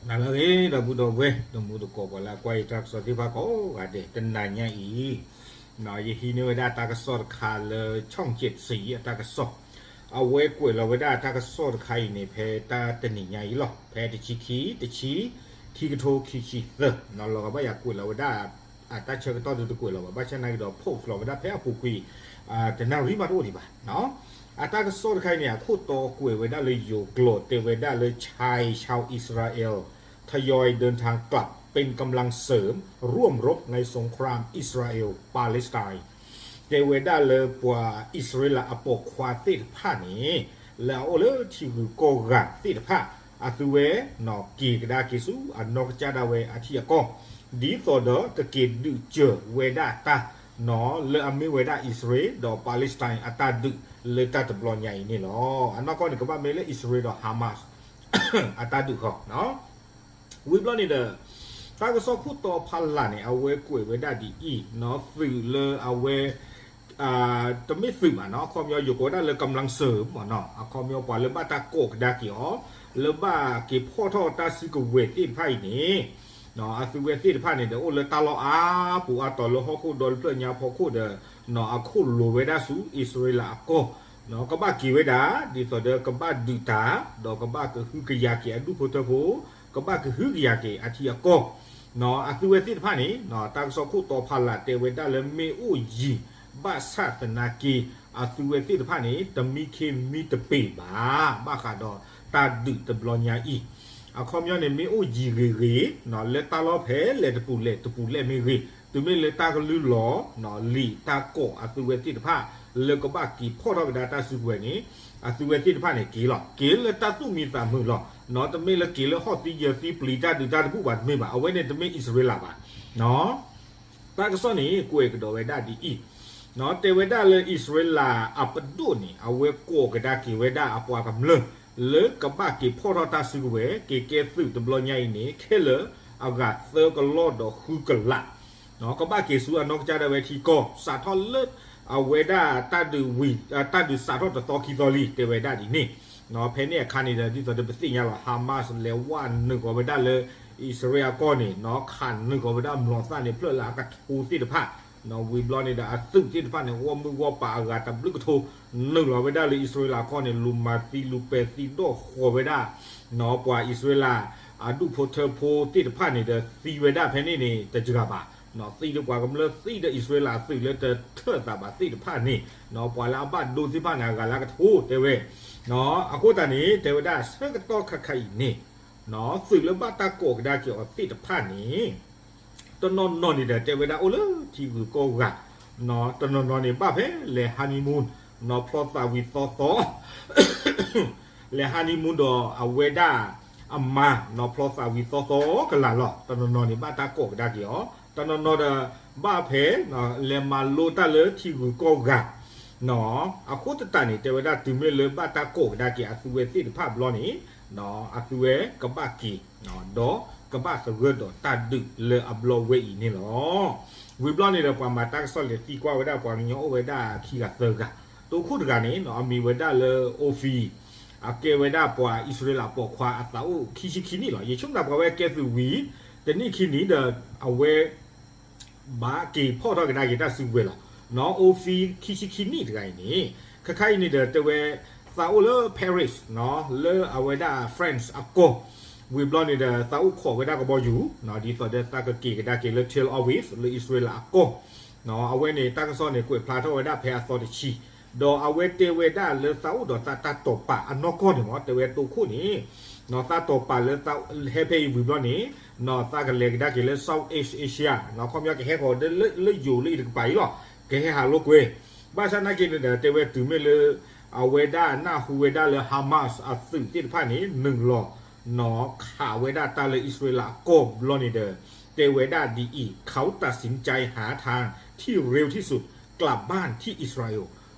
နၤလၢအဂ့ၤ ဒီပုၢ်ဒီဝဲၢ် ဒီမုၢ်ဒီကိး ပှၤလၢအကွၢ်ယတၢ်ကစီၣ်သ့ၣ်တဖၣ်ကိးဂၤဒဲး တနၤညါအံၤ ယဟံးန့ၢ်ဝဲဒၣ်တၢ်ကစီၣ်တခါလၢ ช่องเจ็ดสี အတၢ်ကစီၣ် အဝဲကွဲးလီၤဝဲဒၣ်တၢ်ကစီၣ်တခါအံၤန့ၣ် ဖဲတၢ်တနံၤညါအံၤလီၤ. ဖဲတဆံခံ တဆံ ခံကထိခံဆံသၢ လီၤဂာ်ဘၣ်ယၤကွဲးလီၤဝဲဒၣ် အတၢ်ဆၢကတီၢ်ဒုးတကွဲးလီၤဘၣ် ဘၣ်ဆၣ်သနာ်က့ဒီး post လီၤဝဲဒၣ်ဖဲအပူၤကွံာ် တနၣ်ရံၣ်မးတအိၣ်ဒံးဘၣ်. အတၢ်ကစီၣ်တခါအံၤန့ၣ် အခိၣ်တီကွဲးဝဲဒၣ်လၢယိၤကျိာ် တဲဝဲဒၣ်လၢ ชายชาวอิสราเอล ทยอยเดินทางกลับเป็นกำลังเสริมร่วมรบในสงครามอิสราเอลปาเลสไตน์ တဲဝဲဒၣ်လၢပှၤအံၣ်စရ့လးအပိာ်ခွါသ့ၣ်တဖၣ်န့ၣ် လၢအအိၣ်လၢထံဂုၤကီၢ်ဂၤသ့ၣ်တဖၣ် အသုဝဲ က့ၤကဒါက့ၤဆူအနီၢ်ကစၢ်ဒၣ်ဝဲအထံအကီၢ် ဒ်သိးဒီးကက့ၤဒုးစၢၤဝဲဒၣ်တၢ် လၢအမ့ၢ်ဝဲဒၣ်အံၣ်စရ့လးဒီး Palestine အတၢ်ဒုးလၢတၢ်တဘျီညါအံၤန့ၣ်လီၤ. အနီၢ်ကီၢ်န့ၣ် ကဘၣ်မ့ၢ်လၢအံၣ်စရ့လးဒီး Hamas အတၢ်ဒုးဃီ ဝံၤဘျီန့ၣ်ဒီး တၢ်ကစီၣ်ခိၣ်တီဖီလာ်န့ၣ် အဝဲကွဲးဝဲဒၣ်ဒ်အံၤ သုးလၢအဝဲ တမ့ၢ်သုးဘၣ်နီၤ အခီပညီယိၤကိးဝဲဒၣ်လၢ กำลังเสริม မ့ၢ်နီၤ အခီပညီပှၤလၢဘၣ်တၢ်ကိးကဒါက့ၤအီၤ လၢဘၣ်က့ၤဖီၣ်ထီၣ်တၢ်စုကဝဲၤသ့ၣ်တဖၣ်အံၤန့ၣ် အသုဝဲသ့ၣ်တဖၣ်န့ၣ်ဒီး အိၣ်လၢတၢ်လီၢ်အါပူၤအါတီၤလၢဟီၣ်ခိၣ်ဒီတဖျၢၣ်ညါဖီခိၣ်ဒီး အခိၣ်လိၤဝဲဒၣ်ဆူအံၣ်စရ့လးအကီၢ် ကဘၣ်က့ၤဝဲဒၣ် ဒ်သိးဒီးကဘၣ်ဒုးတၢ် ဒီးကဘၣ်ကဟုကယာ်က့ၤအဒူၣ်ဖိထၢဖိ ကဘၣ်ကဟုကယာ်က့ၤအထံအကီၢ် အသုဝဲသ့ၣ်တဖၣ်န့ၣ် တၢ်ကစီၣ်ခိၣ်တီဖီလာ်တဲဝဲဒၣ်လၢမ့ၢ်အိၣ်ယံၤ ဘၣ်ဆၣ်သနာ်က့ အသုဝဲသ့ၣ်တဖၣ်န့ၣ် တမံခ့မံတပ့ၤဘၣ် ဘၣ်ဃးဒီးတၢ်ဒုးတဘျီညါအံၤ အခီပညီန့ၣ် မ့ၢ်အိၣ်ယံၤဂ့ၤဂ့ၤ လၢတၢ်လီၢ်ဖဲလဲၣ်တပူၤလဲၣ်တပူၤလဲၣ်မ့ၢ်ဂ့ၤ တုၤမ့ၢ်လၢတၢ်ကလုၢ်လီၤ လံာ်တၢ်ကိးအသုဝဲသ့ၣ်တဖၣ် လၢကဘၣ်က့ၤဖီၣ်ထီၣ်ကဒါတၢ်စုကဝဲၤန့ၣ် အသုဝဲသ့ၣ်တဖၣ်န့ၣ် က့ၤလီၤ က့ၤလၢတၢ်သူၣ်မံသးမုာ်လီၤ. တမ့ၢ်လၢက့ၤလၢဟီၣ်သံယၢၤသံပျံၤတၢ်ဒုးတၢ်တဘူၣ်ဘၣ်တမ့ၢ်ဘၣ် အဝဲန့ၣ်တမ့ၢ်အံၣ်စရ့လးဘၣ် တၢ်ကစီၣ်န့ၣ် ကွဲးကဒီးဝဲဒၣ်ဒ်အံၤ တဲဝဲဒၣ်လၢအံၣ်စရ့လးအပဒိၣ်န့ၣ် အဝဲကိးကဒါက့ၤဝဲဒၣ်အပှၤကမျၢၢ် လၢကဘၣ်က့ၤဖီၣ်ထီၣ်တၢ်စုကဝဲၤ က့ၤကဲသုးတဘျီညါအံၤန့ၣ် ခဲလၢာ်အဂၤသၢကလီၢ်ဒီးဃုကလး ကဘၣ်က့ၤဆူအနီၢ်ကစၢ်ဒၣ်ဝဲထံကီၢ် စးထီၣ်လၢ အဝဲဒၣ်တၢ်ဒုးဝံၤ တၢ်ဒုးစးထီၣ်တသီခံသီလံ တဲဝဲဒၣ်ဒ်န့ၣ် ဖဲန့ၣ်အခါန့ၣ်ဒီး ဒ်သိးဒီးပသ့ၣ်ညါလီၤ Hamas လဲၤဝဲနုာ်ဃီၤဝဲဒၣ်လၢ အံၣ်စရ့လးအကီၢ်န့ၣ် ခးနုာ်ဃီၤဝဲဒၣ်မျိာ်သၣ်န့ၣ် ဖျၢၣ်လၢအကထိသ့ၣ်တဖၣ် ဝံၤဘျီန့ၣ်ဒီး အသုးသ့ၣ်တဖၣ်န့ၣ် ဂီၢ်မုၢ်ဂီၢ်ပၤအဂၤတဘျုးကထိ နုာ်လီၤဝဲဒၣ်လၢအံၣ်စရ့လးအကီၢ်န့ၣ် လူၤမၤသံလူၤပဲာ်သံဒီၣ်ဃီၤဝဲဒၣ် ပှၤအံၣ်စရ့လး အဒူၣ်ဖိထၢဖိသ့ၣ်တဖၣ်န့ၣ်ဒီး သံဝဲဒၣ်ဖဲန့ၣ်န့ၣ် တစှၤဘၣ် သံဒီးပှၤကမျၢၢ်သံဒီးအံၣ်စရ့လးသုးလၢတထၢၣ်သးဘၣ်သ့ၣ်တဖၣ်န့ၣ် ပှၤလၢအဘၣ်ဒိသ့ၣ်တဖၣ်န့ၣ် အဂၤလၢအကထိတဲဝဲ အဃိသတးန့ၣ် တဲဝဲဒၣ်ဆၢကတီၢ်ခါခါအံၤန့ၣ် သုးလၢဘၣ်တၢ်ကိးကဒါက့ၤအီၤသ့ၣ်တဖၣ်န့ၣ် တနီၤနီၤန့ၣ်ဒီး တဲဝဲဒၣ်အိၣ်လၢထံဂုၤကီၢ်ဂၤ တနီၤနီၤန့ၣ် ဘၣ်ဖဲလဲၤ honeymoon နီၤဖျီသးဝံၤသီသီ လဲၤ honeymoon ဒီးအဝဲဒၣ်အမါ နီၤဖျီသးဝံၤသီသီကလာ်လီၤ. တနီၤနီၤန့ၣ် ဘၣ်တၢ်ကိးကဒါက့ၤအီၤ တနီၤနီၤဒီး ဘၣ်ဖဲ လဲၤမၤလိတၢ်လၢထံဂုၤကီၢ်ဂၤ အဃိသတးန့ၣ် တဲဝဲဒၣ်တုၤမ့ၢ်လၢဘၣ်တၢ်ကိးကဒါက့ၤအသုဝဲသ့ၣ်တဖၣ်ဘျီန့ၣ် အသုဝဲကဘၣ်က့ၤ ဒီးကဘၣ်သဂၢၢ်ဒီးတၢ်ဒုးလၢအဘျီဝဲအံၤန့ၣ်လီၤ. ဝံၤဘျီန့ၣ်ဒီး ပှၤမၤတၢ်ကစီၣ်လဲၤသံကွၢ်ဝဲဒၣ်ပှၤကညီအိၣ်ဝဲဒၣ်ခံဂၤသၢဂၤ, တိခိၣ်တဂၤန့ၣ် အမံၤဝဲဒၣ်လၢ Ophir အကဲဝဲဒၣ်ပှၤအံၣ်စရ့လးပိာ်ခွါအသးအိၣ်ခံဆံခံနံၣ်လီၤ. ယဆိကမိၣ်ပှၤဝဲကဲသုးဝံၤ တနံၣ်ခံနံၣ်ဒီး အဝဲ ဘၣ်က့ၤဖီၣ်ထီၣ်ကဒါက့ၤတၢ်စုကဝဲၤလီၤ. Ophir ခံဆံခံနံၣ်တဂၤအံၤန့ၣ် ခဲခါအံၤန့ၣ်ဒီး တဲဝဲ သးအိၣ်လၢ Paris လၢအဝဲဒၣ် France အကီၢ် ဝံၤဘျီန့ၣ်ဒီး သးအိၣ်ခိးဝဲဒၣ်ကဘီယူၤ ဒ်သိးဒီးသးကက့ၤကဒါက့ၤလၢ Tel Aviv လၢအံၣ်စရ့လးအကီၢ် အဝဲန့ၣ် တၢ်ကစီၣ်န့ၣ် ကွဲးဖျါထီၣ်ဝဲဒၣ်ဖဲအသီတဆံ ဒီးအဝဲတဲဝဲဒၣ်လၢသးအိၣ်ဒီးသးတၢ်တိာ်ပာ်အနီၢ်ကီၢ်န့ၣ်မ့ၢ် တဲဝဲတိခိၣ်န့ၣ် သးတိာ်ပာ်လၢသးဟဲဖဲအံၤဝံၤဘျီန့ၣ် သးကလဲၤကဒါက့ၤလၢ Southeast Asia ခီပညီကဟဲဃီၤလၢယိၤလၢအံၤတကပၤအံၤလီၤ. ကဟဲဟးလိာ်ကွဲ ဘၣ်ဆၣ်နာ်က့န့ၣ်ဒီး တဲဝဲတုၤမ့ၢ်လၢ အဝဲဒၣ်နၢ်ဟူဝဲဒၣ်လၢ Hamas အသုးသ့ၣ်တဖၣ်န့ၣ် နုာ်လီၤ ခးဝဲဒၣ်တၢ်လၢအံၣ်စရ့လးအကီၢ်ဘျီန့ၣ်ဒီး တဲဝဲဒၣ်ဒ်အံၤ เขาตัดสินใจหาทางที่เร็วที่สุดกลับบ้านที่อิสราเอล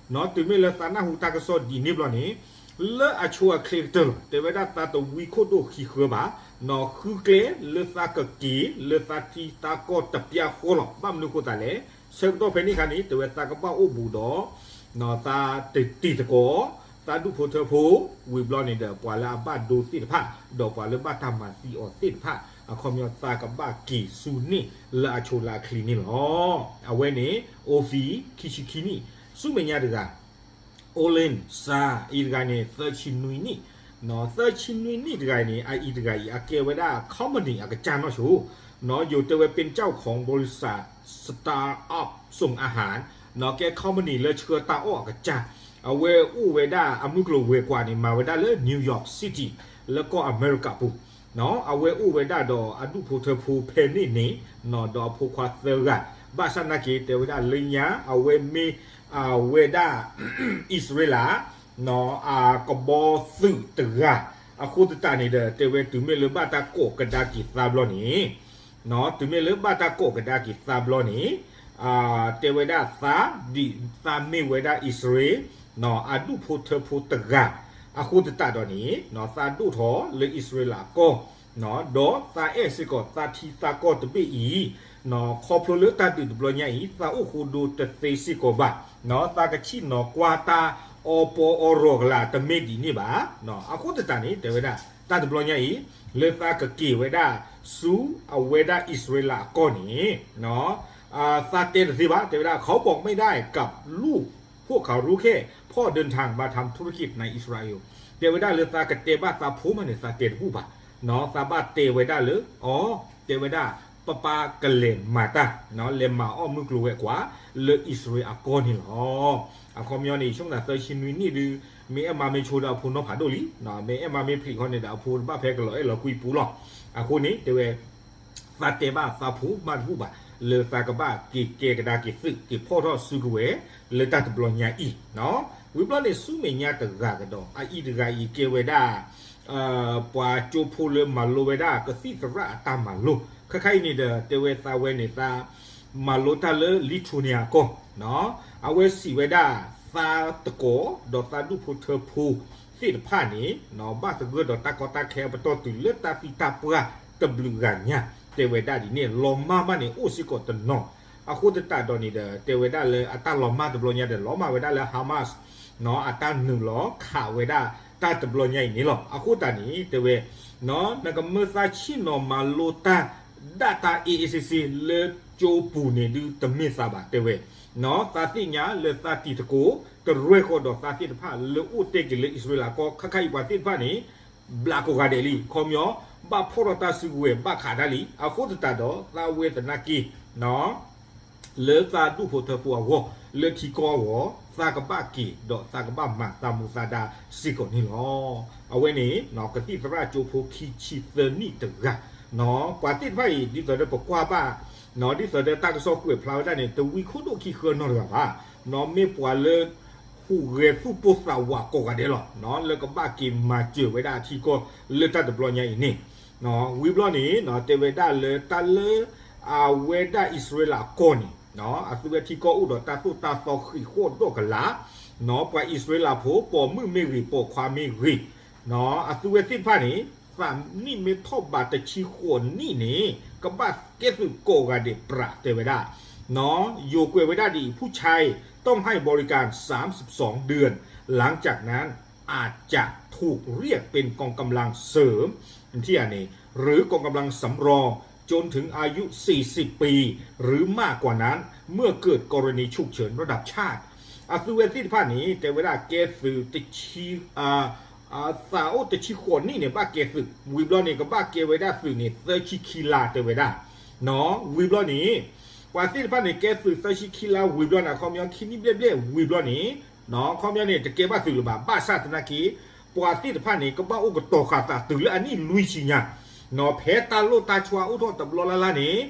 တုၤမ့ၢ်လၢသးနၢ်ဟူတၢ်ကစီၣ်ဒ်န့ၣ်ဘျီန့ၣ် လၢအဆိအချ့ကတၢၢ်လီၤ တဲဝဲဒၣ်သးတဝံခိၣ်ဒိၣ်ခံဃၢဘၣ် နီၤဃုကျဲလၢသးကက့ၤလၢသးထံသးကီၢ်တပျၢ်ဃီလီၤ. ဘၣ်မနုၤဃိသးလဲၣ် ဆၢကတီၢ်ဖဲန့ၣ်အခါန့ၣ် တဲဝဲသးကဘၣ်အိၣ်ဘူးဒီး သးတတံၤသကိး သးဒူၣ်ဖိထၢဖိ ဝံၤဘျီန့ၣ်ဒီး ပှၤလၢအဘၣ်ဒိသ့ၣ်တဖၣ် ဒီးပှၤလၢဘၣ်တၢ်မၤသံအီၤသ့ၣ်တဖၣ် အခီပညီသးကဘၣ်က့ၤဆူန့ၢ်လၢအဆိလၢအချံန့ၣ်လီၤ. အဝဲန့ၣ် အိၣ်ဖံ ခံဆံခံနံၣ်, ဆူမဲာ်ညါတဂၤ အိလ့ၣ်စါ အံၤတဂၤန့ၣ် သၢဆံနွံနံၣ်, သၢဆံနွံနံၣ်တဂၤအံၤန့ၣ် အအံၤတဂၤအံၤ အကဲဝဲဒၣ် company အကစၢ်နီၢ်ဆိ, ယိၤတဲဝဲ ပ့ၣ်ကၠီၣ် ของบริษัท Star Up ส่งอาหาร ကဲ company လၢဆှၢတၢ်အီၣ်အကစၢ်, အဝဲအိၣ်ဝဲဒၣ်အမုၢ်ကျိၤဝဲၤကွာ်န့ၣ် မၤဝဲဒၣ်လၢ New York City လၢကီၢ်အမဲရကၤပူၤ, အဝဲအိၣ်ဝဲဒၣ်ဒီးအဒူၣ်ဖိထၢဖိဖဲန့ၣ်န့ၣ်, ဒီးအဖိခွါသၢဂၤ, ဘၣ်ဆၣ်နာ်က့ၤ တဲဝဲဒၣ်လၢညါ အဝဲမ့ၢ် အဝဲဒၣ် အံၣ်စရ့လး အကဘီသုးတဂၤ, အဃိသတးန့ၣ်ဒီး တဲဝဲတုၤမ့ၢ်လၢဘၣ်တၢ်ကိးကဒါက့ၤသးဘျီန့ၣ်, တုၤမ့ၢ်လၢဘၣ်တၢ်ကိးကဒါက့ၤသးဘျီန့ၣ်, တဲဝဲဒၣ်သးဒ်သးမ့ၢ်ဝဲဒၣ်အံၣ်စရ့လး အဒူၣ်ဖိထၢဖိတဂၤ, အဃိသတးဒီးန့ၣ် သးဒိၣ်ထီၣ်လၢအံၣ်စရ့လးအကီၢ်, ဒီးသးအဲၣ်စ့ၢ်ကီးသးထံသးကီၢ်တဘ့ၣ်အံၤ, ခီဖျိလၢတၢ်ဒုးတဘျီညါအံၤ သးအိၣ်ဃိဒိတသ့စ့ၢ်ကီးဘၣ်, သးကဆ့ၣ်နီၤကွၢ်တၢ်အီပီအီရီၤကလာ်တမ့ၢ်ဒ်န့ၣ်ဘၣ်, အဃိသတးန့ၣ် တဲဝဲဒၣ် တၢ်တဘျီညါအံၤ လၢသးကက့ၤဝဲဒၣ်ဆူအဝဲဒၣ်အံၣ်စရ့လးအကီၢ်န့ၣ် သးတဲတသ့ဘၣ်, တဲဝဲဒၣ် เขาบอกไม่ได้กับลูกพวกเขารู้แค่พ่อเดินทางมาทำธุรกิจในอิสราเอล တဲဝဲဒၣ်လၢသးကတဲဘၣ်သးဖိမးန့ၣ် သးတဲတဘူၣ်ဘၣ်, သးဘၣ်တဲဝဲဒၣ်လၢ အီ တဲဝဲဒၣ် ပပၢ်ကလဲၤမၤတၢ် လဲၤမၤအီၣ်မုၢ်ကျိၤဝဲၤကွာ် လၢအံၣ်စရ့လးအကီၢ်န့ၣ်လီၤ. အခီပညီန့ၣ် ဆိကမိၣ်သးသၢဆံနွံနံၣ်ဒုး မ့ၢ်အဲၣ်မါမ့ၢ်ဆိဒီးအဖိနီတဖၣ်ဒိၣ်လံ, မ့ၢ်အဲၣ်မါမ့ၢ်ဖျံးခီန့ၣ်ဒီး အဖိတဘၣ်ဖဲကလီၤအဲၣ်လီၤကွံပူၤလီၤ. အဃိန့ၣ် တဲဝဲ သးတဲဘၣ်သးဖိမးတဘူၣ်ဘၣ် လၢသးကဘၣ်က့ၤကဲကဒါက့ၤသုး က့ၤဖီၣ်ထီၣ်စုကဝဲၤ လၢတၢ်တဘျီညါအံၤ, ဝံၤဘျီန့ၣ် ဆူမဲာ်ညါတဂၤကဒီး အအံၤတဂၤအံၤကဲဝဲဒၣ် ပှၤကၠိဖိလၢမၤလိဝဲဒၣ်ကသံၣ်သရၣ်အတၢ်မၤလိ, ခဲခါအံၤန့ၣ်ဒီး တဲဝဲသးဝဲန့ၣ် သးမၤလိတၢ်လၢ လံထူန့ၣ်အကီၢ်, အဝဲစံးဝဲဒၣ် သးတကိး ဒီးသးဒူၣ်ဖိထၢဖိသ့ၣ်တဖၣ်န့ၣ် ဘၣ်သဂၢၢ်ဒီးတၢ်ကီတၢ်ခဲအပတီၢ်တုၤလၢတၢ်သံတၢ်ပှၢ်တဘျုးဂၤညါ, တဲဝဲဒၣ်ဒ်န့ၣ် လီၤမၢ်ဘၣ်န့ၣ် အိၣ်စ့ၢ်ကီးတနီၤ, အဃိသတးဒီးန့ၣ်ဒီး တဲဝဲဒၣ်လၢအတၢ်လီၤမၢ်တဘျီညါဒီး လီၤမၢ်ဝဲဒၣ်လၢ Hamas အတၢ်နုာ်လီၤခးဝဲဒၣ်တၢ်တဘျီညါအံၤန့ၣ်လီၤ. အဃိသတးန့ၣ် တဲဝဲ နကမၢသးဆ့ၣ်နီၤမၤလိတၢ် ဒၣ်တၢ် A A C C လၢကၠိပူၤန့ၣ်ဒုး တမ့ၢ်သးဘၣ် တဲဝဲ, သးသ့ၣ်ညါလၢသးတံၤသကိး တရဲၣ်ဃီဒီးသးသ့ၣ်တဖၣ်လၢအိၣ်တ့ၢ်က့ၤလၢအံၣ်စရ့လးကီၢ် ခဲခါအံၤပှၤသ့ၣ်တဖၣ်န့ၣ် ဘျးကိးဂၤဒဲးလံ, ခီပညီ ဘၣ်ဖီၣ်ထီၣ်တၢ်စုကဝဲၤဘၣ်ခးတၢ်လံ, အဃိသတးဒီး သးဝဲသနာ်က့ လၢသးဒူၣ်ဖိထၢဖိအဂီၢ် လၢထံကီၢ်အဂီၢ် သးကဘၣ်က့ၤ ဒီးသးကဘၣ်မၤသးမူသးဒါစ့ၢ်ကီးန့ၣ်လီၤ. အဝဲန့ၣ် ကသံၣ်သရၣ်ကၠိဖိခံဆံသၢနံၣ်တဂၤ, ပှၤသ့ၣ်တဖၣ်အံၤ ဒ်သိးဒီးပကွၢ်ဘၣ် ဒ်သိးဒီးတၢ်ကစီၣ်ကွဲးဖျါဝဲဒၣ်န့ၣ် တဝံခိၣ်ဒိၣ်ခံဃၢနီတဂၤဘၣ်, မ့ၢ်ပှၤလၢ ဟူးဂဲၤသူၣ်ပိၢ်သးဝးကိးဂၤဒဲးလီၤ, လၢကဘၣ်က့ၤမၤစၢၤဝဲဒၣ်အထံကီၢ်လၢတၢ်တဘျီညါအံၤန့ၣ်, ဝံၤဘျီန့ၣ် တဲဝဲဒၣ်လၢတၢ်လၢ အဝဲဒၣ်အံၣ်စရ့လးအကီၢ်န့ၣ် အသုဝဲထံကီၢ်အိၣ်ဒီးတၢ်သိၣ်တၢ်သီဃံးဃီၣ်ဒီးကလး, ပှၤအံၣ်စရ့လးဖိ ပိာ်မုၣ်မ့ၢ်ဂ့ၤ ပိာ်ခွါမ့ၢ်ဂ့ၤ, အသုဝဲသ့ၣ်တဖၣ်န့ၣ် သးနံၣ်မ့ၢ်ထီၣ်ဘးတဆံဃိးနံၣ်န့ၣ် ကဘၣ်ကဲသုးကိးဂၤဒဲးပြးတဲဝဲဒၣ်, ယိၤကွဲးဝဲဒၣ်ဒ်အံၤ ผู้ชายต้องให้บริการสามสิบสองเดือน หลังจากนั้นอาจจะถูกเรียกเป็นกองกำลังเสริม ที่อันนี้ หรือกองกำลังสำรองจนถึงอายุสี่สิบปี หรือมากกว่านั้น เมื่อเกิดกรณีฉุกเฉินระดับชาติ အသုဝဲသ့ၣ်တဖၣ်န့ၣ် တဲဝဲဒၣ်ကဲသုးတဆံ သးအိၣ်တဆံဃိးနံၣ်န့ၣ် ဘၣ်ကဲသုး, ဝံၤဘျီန့ၣ် ကဘၣ်ကဲဝဲဒၣ်သုးန့ၣ် သၢဆံခံလါတဲဝဲဒၣ်, ဝံၤဘျီန့ၣ် ပှၤသ့ၣ်တဖၣ်န့ၣ် ကဲသုးသၢဆံခံလါဝံၤဘျီန့ၣ် အခီပညီခံနံၣ်ဘျဲၣ်ဘျဲၣ်ဝံၤဘျီန့ၣ် အခီပညီန့ၣ် တကဲဘၣ်သုးလၢၤဘၣ်, ဘၣ်ဆၣ်သနာ်က့ ပှၤသ့ၣ်တဖၣ်န့ၣ် ကဘၣ်အိၣ်ကတီၤဃာ်သးတုၤလၢအနံၣ်လွံၢ်ဆံညါ, ဖဲတၢ်လိၣ်တၢ်ဆှါအိၣ်ထီၣ်တဘျီလၢ်လၢ်န့ၣ်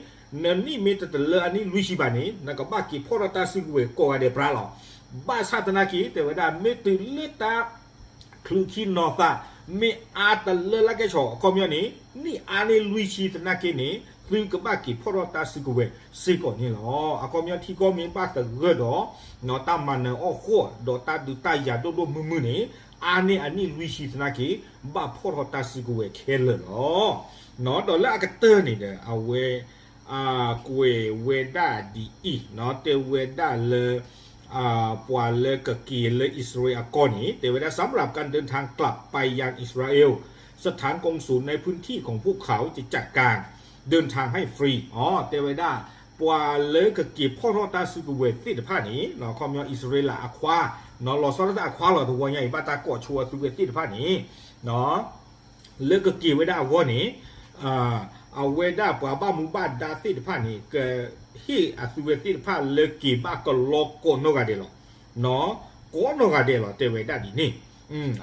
နနံၣ်မ့ၢ်တတလၢအနံၣ်လွံၢ်ဆံဘၣ်န့ၣ် နကဘၣ်က့ၤဖီၣ်ထီၣ်တၢ်စုကဝဲၤကိးဂၤဒဲးပြးလီၤ. ဘၣ်ဆၣ်သနာ်က့ တဲဝဲဒၣ် မ့ၢ်တုၤလၢတၢ် ချုးခံနီၤသး မ့ၢ်အါတလၢလၢ်ကဲဆီၣ် အခီပညီန့ၣ် နံၣ်အါန့ၢ်လွံၢ်ဆံသနာ်က့န့ၣ် သုကဘၣ်က့ၤဖီၣ်ထီၣ်တၢ်စုကဝဲၤစ့ၢ်ကီးန့ၣ်လီၤ. အခီပညီထံကီၢ်မ့ၢ်ဘၣ်သဂၢၢ်ဒီး တၢ်မၤနၢၤအီၣ်ဃီၣ်ဒီးတၢ်ဒုးတၢ်ယၤဒိၣ်ဒိၣ်မုၢ်မုၢ်န့ၣ် အါန့ၢ်အနံၣ်လွံၢ်ဆံသနာ်က့ ဘၣ်ဖီၣ်ထီၣ်တၢ်စုကဝဲၤခဲလၢာ်လီၤ. ဒီးလၢအကတၢၢ်န့ၣ်ဒီး အဝဲ ကွဲးဝဲဒၣ်ဒ်အံၤ တဲဝဲဒၣ်လၢ ပှၤလၢကက့ၤလၢအံၣ်စရ့လးအကီၢ်န့ၣ် တဲဝဲဒၣ် สำหรับการเดินทางกลับไปยังอิสราเอล สถานกงสุลในพื้นที่ของพวกเขาจะจัดการเดินทางให้ฟรี အီ တဲဝဲဒၣ် ပှၤလၢကက့ၤဖီၣ်ထီၣ်တၢ်စုကဝဲၤသ့ၣ်တဖၣ်န့ၣ် ခီပညီအံၣ်စရ့လးအခွါ လီၤဆီဒၣ်တၢ်အခွါလီၤ တဝီညါအံၤ ဘၣ်တၢ်ကိးဆိအသုဝဲသ့ၣ်တဖၣ်န့ၣ် လၢကက့ၤဝဲဒၣ်အဂီၢ်န့ၣ် အဝဲဒၣ်ပှၤဘၣ်မူဘၣ်ဒါသ့ၣ်တဖၣ်န့ၣ် ကဟ့ၣ်အသုဝဲသ့ၣ်တဖၣ်လၢက့ၤဘၣ်ကလီကိးနီၢ်ဂၤဒဲးလီၤ. ကိးနီၢ်ဂၤဒဲးလီၤ တဲဝဲဒၣ်ဒ်န့ၣ်.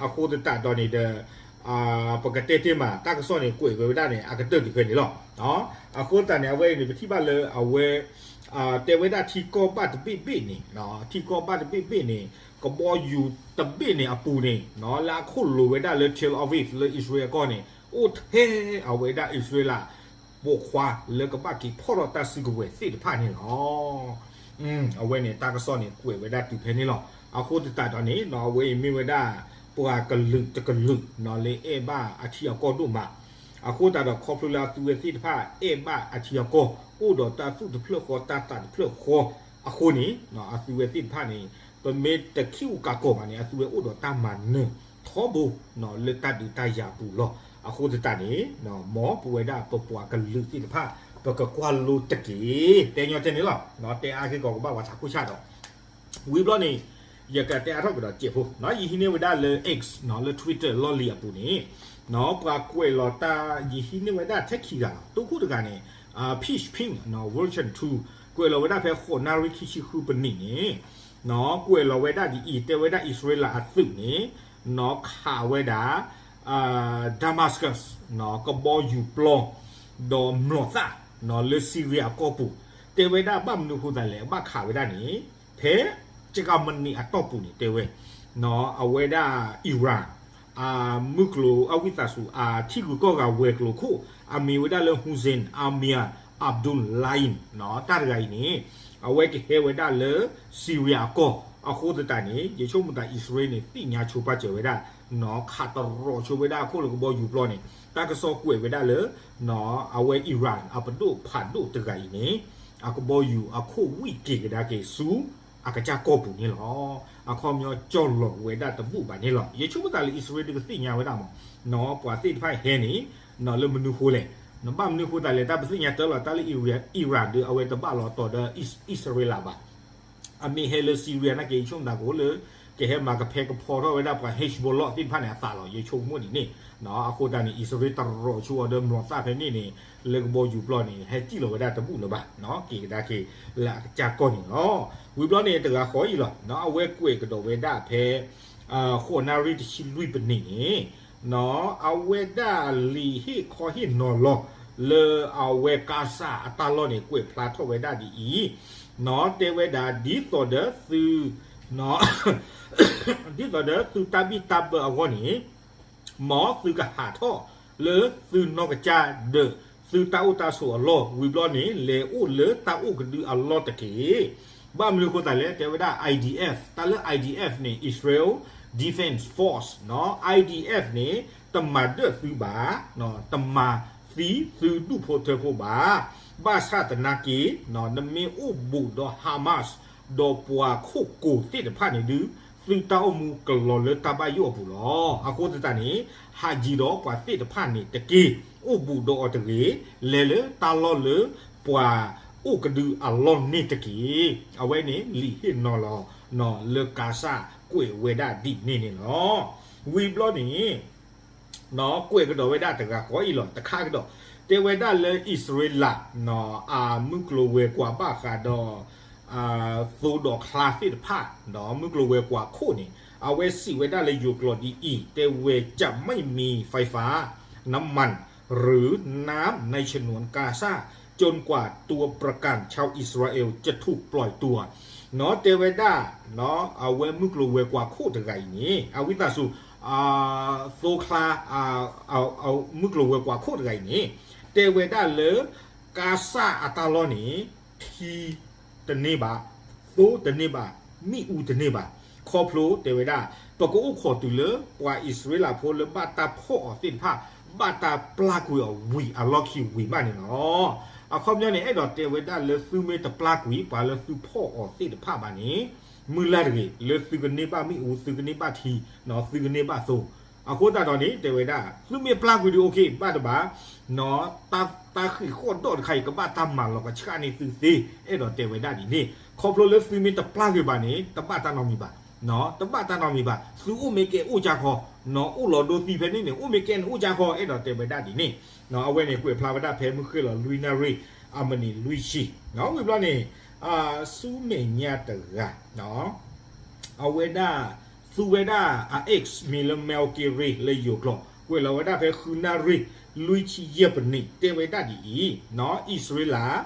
အဃိသတးဒီးန့ၣ်ဒီး ပကတဲတ့ၢ်မး တၢ်ကစီၣ်န့ၣ် ကွဲးဝဲဒၣ်န့ၣ် အကတၢၢ်တဖဲန့ၣ်လီၤ. အဃိသတးန့ၣ် အဝဲအံၤန့ၣ် ပထံၣ်ဘၣ်လၢအဝဲ တဲဝဲဒၣ်ထံကီၢ်ဘၣ်တဘ့ၣ်ဘ့ၣ်န့ၣ် ထံကီၢ်ဘၣ်တဘ့ၣ်ဘ့ၣ်န့ၣ် ကဘီယူၤတဘ့ၣ်န့ၣ်အပူၤန့ၣ် လၢအခိၣ်လိၤဝဲဒၣ်လၢ Tel Aviv လၢအံၣ်စရ့လးအကီၢ်န့ၣ် အိၣ်ထဲအဝဲဒၣ်အံၣ်စရ့လး ပိာ်ခွါလၢကဘၣ်က့ၤဖီၣ်ထီၣ်တၢ်စုကဝဲၤသ့ၣ်တဖၣ်န့ၣ်လီၤ. အဝဲန့ၣ် တၢ်ကစီၣ်န့ၣ် ကွဲးဝဲဒၣ်တုၤဖဲန့ၣ်လီၤ. အဃိသတးဒီးန့ၣ် အဝဲအံၤမ့ၢ်ဝဲဒၣ် ပှၤကလုာ်တကလုာ် လၢအဲၣ်ဘၣ်အထံအကီၢ်ဒိၣ်မး. အဃိသတးဒီး ခီဖျိလၢအသုဝဲသ့ၣ်တဖၣ် အဲၣ်ဘၣ်အထံအကီၢ် အိၣ်ဒီးတၢ်သူၣ်တဖျၢၣ်ဃီ တၢ်သးတဖျၢၣ်ဃီအဃိန့ၣ် အသုဝဲသ့ၣ်တဖၣ်န့ၣ် ပမ့ၢ်တခံးအူကးကီးဘၣ်န့ၣ် အသုဝဲအိၣ်ဒီးတၢ်မၤနၢၤထီဘိ လၢတၢ်ဒုးတၢ်ယၤပူၤလီၤ. အဃိသတးန့ၣ် မ်ပဝဲဒၣ်ပပှၤကလုာ်သ့ၣ်တဖၣ် ပကကွၢ်လိတက့ၢ်. တဲညီတဲန့ၣ်လီၤ. တဲအါက့ၤကီးကဘၣ်ပှၤထးခိၣ်ဆၣ်ဒီး ဝံၤဘျီန့ၣ် ယကတဲအါထီၣ်ကဒီးစဲးဖိ ယဟံးန့ၢ်ဝဲဒၣ်လၢ X လၢ Twitter လီၢ်လံၤအပူၤန့ၣ် ပှၤကွဲးလီၤတၢ် ယဟံးန့ၢ်ဝဲဒၣ်ထဲခံဂၤလီၤ. တိခိၣ်တဂၤန့ၣ် Peach Pink version two ကွဲးလီၤဝဲဒၣ်ဖဲဃိးနၣ်ရံၣ်ခံဆံဃုပနံးန့ၣ် ကွဲးလီၤဝဲဒၣ်ဒ်အံၤ တဲဝဲဒၣ်အံၣ်စရ့လးအသုးန့ၣ် ခးဝဲဒၣ် Damascus ကဘီယူၤပျီ ဒီးမျိာ်သၣ် လၢ Syria အကီၢ်ပူၤ တဲဝဲဒၣ်ဘၣ်မနုၤဃိသးလဲၣ် ဘၣ်ခးဝဲဒၣ်န့ၣ် ဖဲ ကၠကၤမနံၤအတီၢ်ပူၤန့ၣ် တဲဝဲ အဝဲဒၣ် Iran အမုၢ်ကျိၤ အဝံသးစူၤ အထံဂုၤကီၢ်ဂၤဝဲၤကျိၤခိၣ် အမံၤဝဲဒၣ်လၢ Hussein Amir Abdullahian တၢ်တဂၤအံၤန့ၣ် အဝဲကဟဲဝဲဒၣ်လၢ Syria အကီၢ် အဃိသတးန့ၣ် ယဆိကမိၣ်သးအံၣ်စရ့လးန့ၣ် သ့ၣ်ညါဆိပာ်စၢၤဝဲဒၣ် ခးတရီၤဆိဝဲဒၣ်အခိၣ်လၢကဘီယူၤပျီန့ၣ် တၢ်ကစီၣ်ကွဲးဝဲဒၣ်လၢ အဝဲ Iran အပဒိၣ်ဖးဒိၣ်တဂၤအံၤန့ၣ် အကဘီယူၤအခိၣ်ဝံၣ်က့ၤကဒါက့ၤဆူ အကစၢ်ကီၢ်ပူၤန့ၣ်လီၤ. အခီပညီကၠီၢ်လီၤဝဲဒၣ်တဘူၣ်ဘၣ်န့ၣ်လီၤ. ယဆိကမိၣ်သးလၢအံၣ်စရ့လးဒုးကသ့ၣ်ညါဝဲဒၣ်မး ပှၤသ့ၣ်တဖၣ်ဟဲန့ၣ် လၢမနုၤဃိလဲၣ်. ဘၣ်မနုၤဃိသးလဲၣ် တၢ်ပသ့ၣ်ညါတၢ်လီၤ တၢ်လၢ Iran ဒုး အဝဲတဘၣ်လီၤတီၤဒီးအံၣ်စရ့လးဘၣ်. အမ့ၢ်ဟဲလၢ Syria နာ်က့ ယဆိကမိၣ်သးကအိၣ်လၢ ကဟဲမၤကဖဲကဖီထီၣ်ဝဲဒၣ်ပှၤ Hezbollah သ့ၣ်တဖၣ်န့ၣ်အသးလီၤ ယဆိကမိၣ်ဒ်န့ၣ်. အဃိသတးန့ၣ် အံၣ်စရ့လးတရီၤဆိအီၤဒီးမျိာ်သၣ်ဖဲန့ၣ်န့ၣ် လၢကဘီယူၤပျီန့ၣ် ဟဲစံၣ်လီၤဝဲဒၣ်တဘူၣ်လၢၤဘၣ် က့ၤကဒါက့ၤလၢအကစၢ်ကီၢ်န့ၣ်လီၤ. ဝံၤဘျီန့ၣ် တဂၤဃီအံၤလီၤ အဝဲကွဲးကဒီးဝဲဒၣ်ဖဲ ဃိးနၣ်ရံၣ်တဆံလွံၢ်ပနံးန့ၣ် အဝဲဒၣ်လံာ်ဟ့ၣ်ခီဟ့ၣ်နီၤလီၤ လၢအဝဲကါစၢ်အတၢ်လီၢ်န့ၣ် ကွဲးဖျါထီၣ်ဝဲဒၣ်ဒ်အံၤ တဲဝဲဒၣ် ဒ်သိးဒီးသု ဒ်သိးဒီးသုတၢ်ဘံၣ်တၢ်ဘၢအဂီၢ်န့ၣ် မ်သုကဟးထီၣ်လၢသုနီၢ်ကစၢ်ဒီး သုတၢ်အိၣ်တၢ်ဆိးအလီၢ် ဝံၤဘျီန့ၣ် လဲၤအိၣ်လၢတၢ်အိၣ်ကဒုအလီၢ်တက့ၢ်. ဘၣ်မနုၤဃိသးလဲၣ် တဲဝဲဒၣ် I D F တၢ်လၢ I D F န့ၣ် Israel Defense Force နီၤ I D F န့ၣ် တမၤဒၢၣ်သုဘၣ် တမၤသံသုဒူၣ်ဖိထၢဖိဘၣ်. ဘၣ်ဆၣ်သနာ်က့ နမ့ၢ်အိၣ်ဘူးဒီး Hamas ဒီးပှၤခိၣ်ကိၤသ့ၣ်တဖၣ်န့ၣ်ဒုး သုတၢ်အိၣ်မူကလီၤလၢတၢ်ဘၣ်ယိၣ်အပူၤလီၤ. အဃိသတးန့ၣ် ဟးယံၤဒီးပှၤသ့ၣ်တဖၣ်န့ၣ်တက့ၢ်. အိၣ်ဘူးဒီးအီၤတဂ့ၤ. လဲၤလၢတၢ်လီၢ်လၢပှၤအိၣ်ကဒုအလီၢ်န့ၣ်တက့ၢ်. အဝဲန့ၣ်လံာ်ဟ့ၣ်နီၤလီၤ လၢကါစၢ်ကွဲးဝဲဒၣ်ဒ်န့ၣ်န့ၣ်လီၤ. ဝံၤဘျီန့ၣ် ကွဲးကဒီးဝဲဒၣ်တဂၤဃီအံၤလီၤ. တခါကဒီး တဲဝဲဒၣ်လၢအံၣ်စရ့လး အမုၢ်ကျိၤဝဲၤကွာ်ဘၣ်ဃးဒီး သိဒီးချါသ့ၣ်တဖၣ် ဒီးမုၢ်ကျိၤဝဲၤကွာ်ခိၣ်န့ၣ် အဝဲစံးဝဲဒၣ်လၢယိၤကျိာ်ဒ်အံၤ တဲဝဲ จะไม่มีไฟฟ้า น้ำมัน หรือน้ำในฉนวนกาซา จนกว่าตัวประกันชาวอิสราเอลจะถูกปล่อยตัว တဲဝဲဒၣ် အဝဲမုၢ်ကျိၤဝဲၤကွာ်ခိၣ်တဂၤအံၤန့ၣ် အဝံသးစူၤ သိချါ မုၢ်ကျိၤဝဲၤကွာ်ခိၣ်တဂၤအံၤန့ၣ် တဲဝဲဒၣ်လၢ ကါစၢ်အတၢ်လီၢ်န့ၣ် ထံတန့ၢ်ဘၣ်, သိတန့ၢ်ဘၣ်, မ့ၣ်အူတန့ၢ်ဘၣ်. ခီဖျိတဲဝဲဒၣ် ပကအိၣ်ခိးတုၤလၢပှၤအံၣ်စရ့လးဖိလၢဘၣ်တၢ်ဖီၣ်အီၤသ့ၣ်တဖၣ် ဘၣ်တၢ်ပျၢ်ကွံာ်အီၤဝံၤအလီၢ်ခံဝံၤမးန့ၣ်လီၤ. အခီပညီန့ၣ် အဲၣ်ဒိးတဲဝဲဒၣ်လၢသုမ့ၢ်တပျၢ်ကွံာ် ပှၤလၢသုဖီၣ်အီၤသ့ၣ်တဖၣ်ဘၣ်န့ၣ် မုၢ်လၢ်တဂ့ၤ လၢသုကန့ၢ်ဘၣ်မ့ၣ်အူ သုကန့ၢ်ဘၣ်ထံ သုကန့ၢ်ဘၣ်သိ. အဃိသတးဒီးန့ၣ် တဲဝဲဒၣ် သုမ့ၢ်ပျၢ်ကွံာ်ဒုး okay ဘၣ်တဘၣ် တၢ်ဃံးဃီၣ်ဒီၣ်တခါအံၤ ကဘၣ်တၢ်မၤလီၤကဆှၣ်န့ၢ်သုသ့ အဲၣ်ဒိးတဲဝဲဒၣ်ဒ်န့ၣ်. ခီဖျိလၢသုမ့ၢ်တပျၢ်ကွံာ်ဘၣ်န့ၣ် တဘၣ်တၢ်နီတမံၤဘၣ်, တဘၣ်တၢ်နီတမံၤဘၣ်. သုအိၣ်မ့ၢ်ကဲအိၣ်ကၢခီ, အိၣ်လီၤဒိသံဖဲန့ၣ်န့ၣ် အိၣ်မ့ၢ်ကဲန့ၣ်အိၣ်ကၢခီ အဲၣ်ဒိးတဲဝဲဒၣ်ဒ်န့ၣ်. အဝဲန့ၣ်ကွဲးဖျါဝဲဒၣ်ဖဲမုၢ်ဃ့ၢ်လီၤလွံၢ်နၣ်ရံၣ် အမံးနံးလွံၢ်ဆံ ဝံၤဘျီန့ၣ် ဆူမဲာ်ညါတဂၤ အဝဲဒၣ် သူဝဲဒၣ်အ X မံၤလၢ Mel Gibson လၢယိၤကျိာ် ကွဲးလီၤဝဲဒၣ်ဖဲဃုနၣ်ရံၣ် လွံၢ်ဆံယဲၢ်ပနံး တဲဝဲဒၣ်ဒ်အံၤ, အံၣ်စရ့လး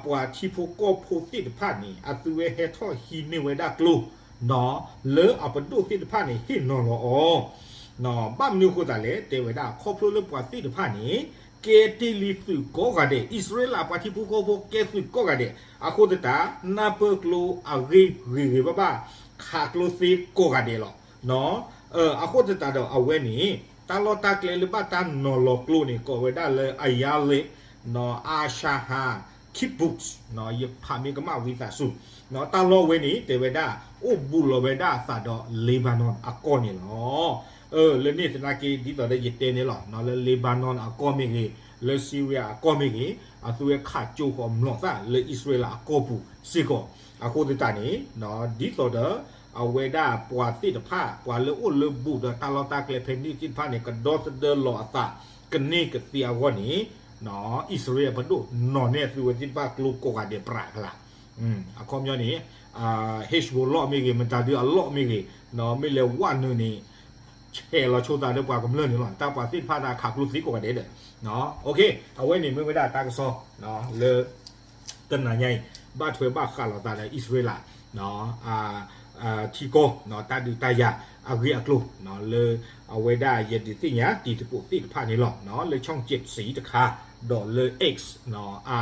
ပှၤထံဖိကီၢ်ဖိသ့ၣ်တဖၣ်န့ၣ် အသုဝဲဟဲထီၣ်ဟံးန့ၢ်ဝဲဒၣ်ကျိ လၢအပဒိၣ်သ့ၣ်တဖၣ်န့ၣ် ဟ့ၣ်နီၤလီၤအီၤ ဘၣ်မနုၤအဃိသတးလဲၣ် တဲဝဲဒၣ် ခီဖျိလၢပှၤသ့ၣ်တဖၣ်န့ၣ် ကဲတ့ၢ်လံသုးကိးဂၤဒဲး, အံၣ်စရ့လးပှၤထံဖိကီၢ်ဖိကဲသုးကိးဂၤဒဲး, အဃိသတး နၢ်ပၢၢ်ကျိအဂ့ၢ်ဂ့ၤဂ့ၤဘၣ်ဘၣ် ခးကျိသ့ကိးဂၤဒဲးလီၤ. အဃိသတးဒီးအဝဲန့ၣ် တၢ်လီၢ်တၢ်ကျဲလၢဘၣ်တၢ်နီၤလီၤကျိန့ၣ် ကိးဝဲဒၣ်လၢ အယါလ့း အၤရှၤဟၣ် kibbutz ယဖးမ့ၢ်ကမၣ်ဝံသးစူၤ, တၢ်လီၢ်ဝဲန့ၣ် တဲဝဲဒၣ် အိၣ်ဘူးလီၤဝဲဒၣ်အသးဒီး Lebanon အကီၢ်န့ၣ်လီၤ. လၢန့ၣ်သနာ်က့ ဒ်သိးဒီးယတဲန့ၣ်လီၤ, လၢ Lebanon အကီၢ်မ့ၢ်ဂ့ၤ, လၢ Syria အကီၢ်မ့ၢ်ဂ့ၤ, အသုဝဲခးကၠိဃီၤမျိာ်သၣ်လၢအံၣ်စရ့လးအကီၢ်ပူၤစ့ၢ်ကီး. အဃိသတးန့ၣ် ဒ်သိးဒီး အဝဲဒၣ်ပှၤသ့ၣ်တဖၣ် ပှၤလၢအိၣ်လၢဘူးဒီးတၢ်လီၢ်တၢ်ကျဲဖဲန့ၣ်သ့ၣ်တဖၣ်န့ၣ် ကဒီသဒၢလီၤအသး ကန့ၢ်ကသ့အဂီၢ်န့ၣ် အံၣ်စရ့လးပဒိၣ်နီၤန့ၢ်အသုဝဲသ့ၣ်တဖၣ်ကျိကိးဂၤဒဲးပြးဖဲလၢ အခီပညီန့ၣ် Hezbollah မ့ၢ်ဂ့ၤ, မတၤဒုအလီၢ်မ့ၢ်ဂ့ၤ, မ့ၢ်လဲၤဝးနုာ်န့ၣ် ဆဲးလီၤဆိသးလၢပှၤကမျၢၢ်န့ၣ်လီၤ. တၢ်ပှၤသ့ၣ်တဖၣ်တၢ်ခးကျိသ့ကိးဂၤဒဲးဒီး အဝဲန့ၣ်မ့ၢ်ဝဲဒၣ်တၢ်ကစီၣ် လၢ တနၤညါအံၤ ဘၣ်ထွဲဘၣ်ဃးလိာ်သးဒီးအံၣ်စရ့လး ထံကီၢ် တၢ်ဒုးတၢ်ယၤအဂ့ၢ်အကျိၤ လၢအဝဲဒၣ်ယဒုးသ့ၣ်ညါတံၤသကိးသ့ၣ်တဖၣ်န့ၣ်လီၤ. လၢ ช่องเจ็ดสี တခါ ဒီးလၢ X အ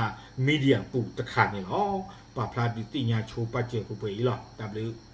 Media ပူၤတခါန့ၣ်လီၤ. ပာ်ဖျါဒုးသ့ၣ်ညါဆိပာ်စၢၤပှဲၤပှဲၤအံၤလီၤ. တၢ်ဘျုး